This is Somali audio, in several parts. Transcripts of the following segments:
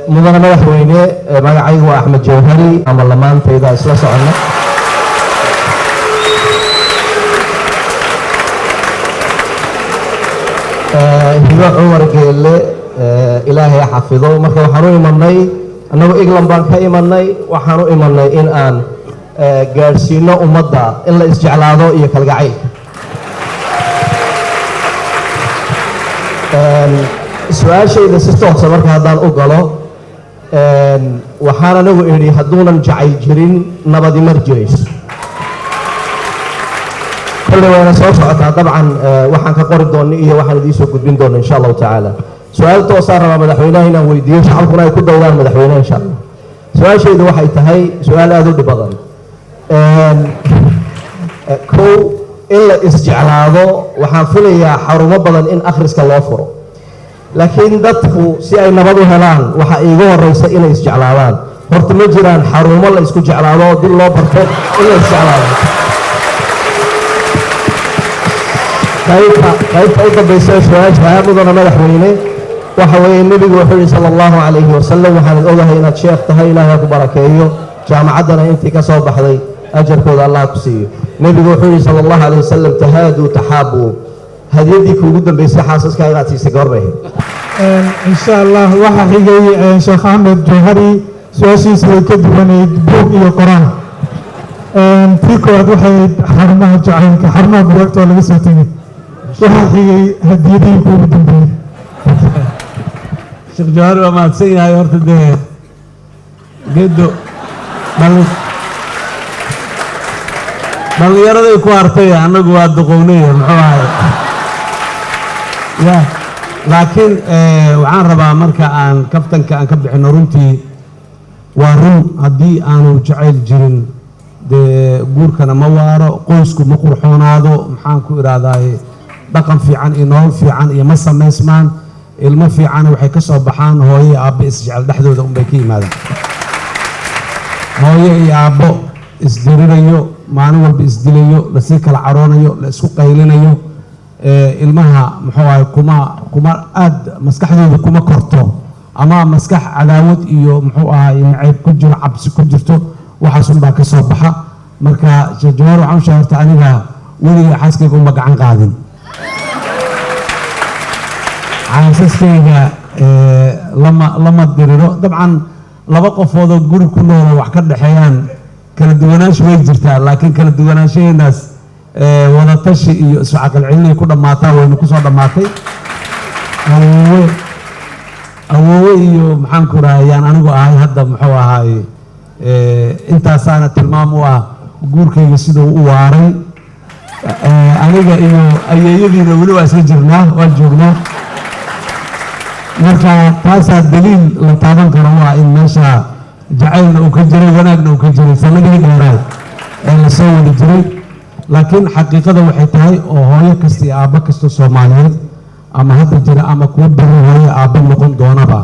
Mudane madaxweyne, magacaygu waa Axmed Jawhari, ama lamaantayda isla socono. Hibo Cumar Geelle, Ilaahay ha xafido. Marka waxaan u imanay, annagu England baan ka imanay, waxaan u imanay in aan gaadhsiino ummadda in la isjeclaado iyo kalgacaylka. Su-aashayda si toosa marka haddaan u galo, waxaan anigu idhi hadduunan jacayl jirin nabadi mar jirayso. Kolley wayna soo socotaa dabcan, waxaan ka qori doona iyo waxaan idiin soo gudbin doona insha Allahu tacaala. Su-aal toosaan rabaa madaxweynaha inaan weydiiyo, shacabkuna ay ku dawdaan madaxweynaha insha Allah. Su-aashaydu waxay tahay su-aal aada u dhib badan. Kow, in la isjeclaado waxaan filayaa xarumo badan in akhriska loo furo, laakiin dadku si ay nabad u helaan waxaa iiga horeysa inay isjeclaadaan. Horta ma jiraan xarumo la isku jeclaado oo dib loo barto in la isjeclaado? Qaybta u dambaysa su-aasha, mudana madaxweyne, waxa weeye nebigu wuxuu yihi sala Allahu calayhi wasalam, waxaan ogahay inaad sheekh tahay, Ilaahay ha ku barakeeyo, jaamacaddana intii ka soo baxday ajarkooda Allah ku siiyo. Nebigu wuxuu yihi sala Allahu calayhi wasalam: tahaaduu taxaabuu. Hadiyaddii kuugu dambaysay xaasaska inaad siisay goormay? Insha Allah waxaa xigay Sheekh Axmed Jawhari. Su-aashiisu way ka duwanayd buug iyo qoraal. Tii koowaad waxay ahayd xarumaha jacaylka, xarumaha buugaagta oo laga soo tegay. Waxaa xigay hadiyadihii kuugu dambeeyey. Sheekh Jawhari waa mahadsan yahay. Horta dee geedo dhallinyaraday ku hartay, annagu waa duqownay, muxuu ahay ya. Laakiin waxaan rabaa marka aan kaftanka aan ka bixino, runtii waa run, haddii aanu jacayl jirin dee guurkana ma waaro, qoysku ma qurxoonaado, maxaan ku idhaahdaye, dhaqan fiican iyo nolol fiican iyo ma samaysmaan. Ilmo fiican waxay ka soo baxaan hooyo iyo aabbo isjecel dhexdooda unbay ka yimaadaan. Hooyo iyo aabbo isdirirayo, maalin walba isdilayo, lasii kala caroonayo, la isku qaylinayo, ilmaha muxuu ahay kuma aad maskaxdooda kuma korto, ama maskax cadaawad iyo muxuu ahay nacayb ku jiro, cabsi ku jirto, waxaas unbaa ka soo baxa. Marka Sheekh Jawaar waxaan u sheegay, horta aniga weligay xaaskayga uma gacan qaadin. Xaasaskayga lama diriro. Dabcan laba qofoodoo guri ku nooloo wax ka dhexeeyaan kala duwanaansho way jirtaa, laakiin kala duwanaanshahenaas wadatashi iyo isu caqal celinay ku dhammaataa, waynu ku soo dhammaatay. Awoowe iyo maxaan ku rahay yaan anigu ahay hadda, muxuu ahaay, intaasaana tilmaam u ah guurkayga siduu u waaray. Aniga iyo ayeeyadiina weli waa isla jirnaa, waa joognaa. Marka taasaa daliil la taaban karo u ah in meesha jacaylna uu ka jiray, wanaagna uu ka jiray sanadihii dheeraad ee la soo wadi jiray. Laakiin xaqiiqada waxay tahay oo hooyo kasta iyo aabbo kasta Soomaaliyeed ama hadda jira ama kuwa beri hooyo aabbo noqon doonaba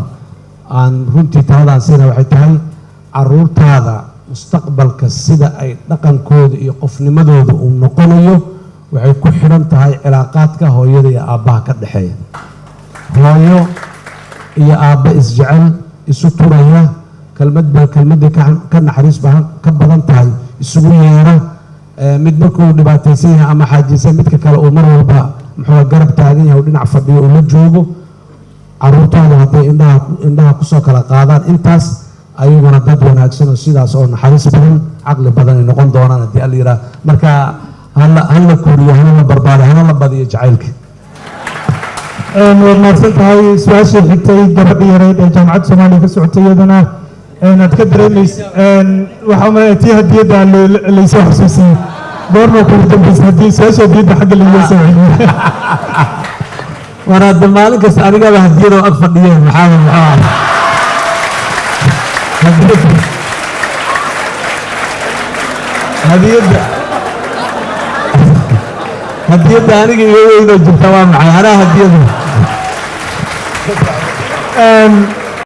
aan runtii taladaan siina waxay tahay: caruurtaada mustaqbalka sida ay dhaqankooda iyo qofnimadooda uu noqonayo waxay ku xidhan tahay cilaaqaadka hooyada iyo aabbaha ka dhexeeya. Hooyo iyo aabbo isjecel, isu turaya, kelmad ba kelmadday ka naxariis ka badan tahay isugu yeera, mid markuu dhibaataysan yahay ama xaajiysan midka kale uu mar walba muxuu garab taagan yahay, uu dhinac fadhiyo, uu la joogo. Caruurtooda hadday indhaha kusoo kala qaadaan intaas, ayaguna dad wanaagsan oo sidaas oo naxariis badan, caqli badan ay noqon doonaan haddii Alla yidhaah. Marka hala koriyo, hana la barbaado, hana la badiyo jacaylka. Waad mahadsan tahay. Su-aashii xigtay, gabadhii yareyd ee Jaamacadda Soomaaliya ka socotay, iyadana aad ka dareemaysa, waxaa umalaya tii hadiyadda laysoo xasuusiyey, goorma kugu dambaysa haddii su-aasha hadiyadda xagga laiga soo celiyey? War hadda maalin kasta anigaba hadiyadoo ag fadhiyeen. Maxaa muxuu ahay hadiyadda aniga iga weynoo jirta waa maxay anaa hadiyada?